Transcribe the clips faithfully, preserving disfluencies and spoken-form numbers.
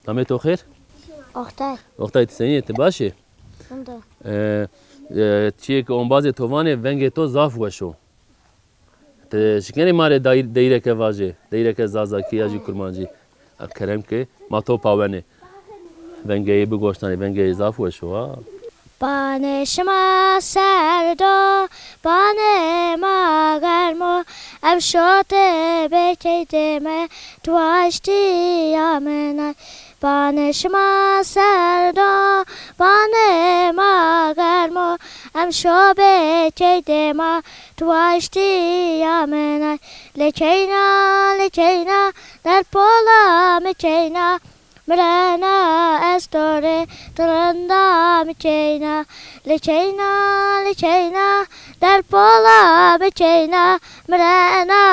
Namê to xêr? Oktay. Oktay, ti senî yê, ti baş ê? Hunda. E, e, çiyê ke ombazê to vanê, vengê to zaf weş o. Ti şikenê ma rê dayîr-, deyîreke vajê, deyîreke zazakî ya jî kurmancî. A, kerem ke ma to pawenê. Vengê yê bigoştanê, vengê yê zaf weş o ha. Banê şima serd o, banê ma germ o, ev şote bê keydê me, tu waştîya min ay. Banê şima serd o, banê ma germ o, em şo bê keydê ma, tu waştîya min ay. Lê keyna, lê keyna, derpola mi keyna, mirena ez to rê, tu rinda mi keyna. Lê keyna, lê keyna, derpola mi keyna, mirena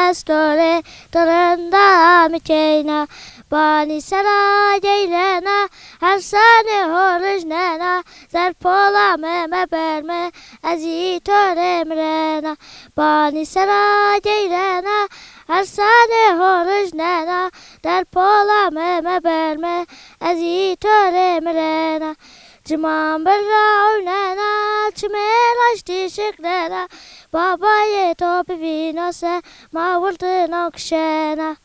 ez to rê, tu rinda mi keyna. Banî sera geyrena, her sanê ho rijnena, derpola mi meberme, ez î to rê mirena. Banî sera geyrena, her sanê ho rijnena, derpola mi meberme, ez î to rê mirena. Ciman birra ewnena, çimê raştî şikrena, babayê to bivîno se, ma wildino kişena.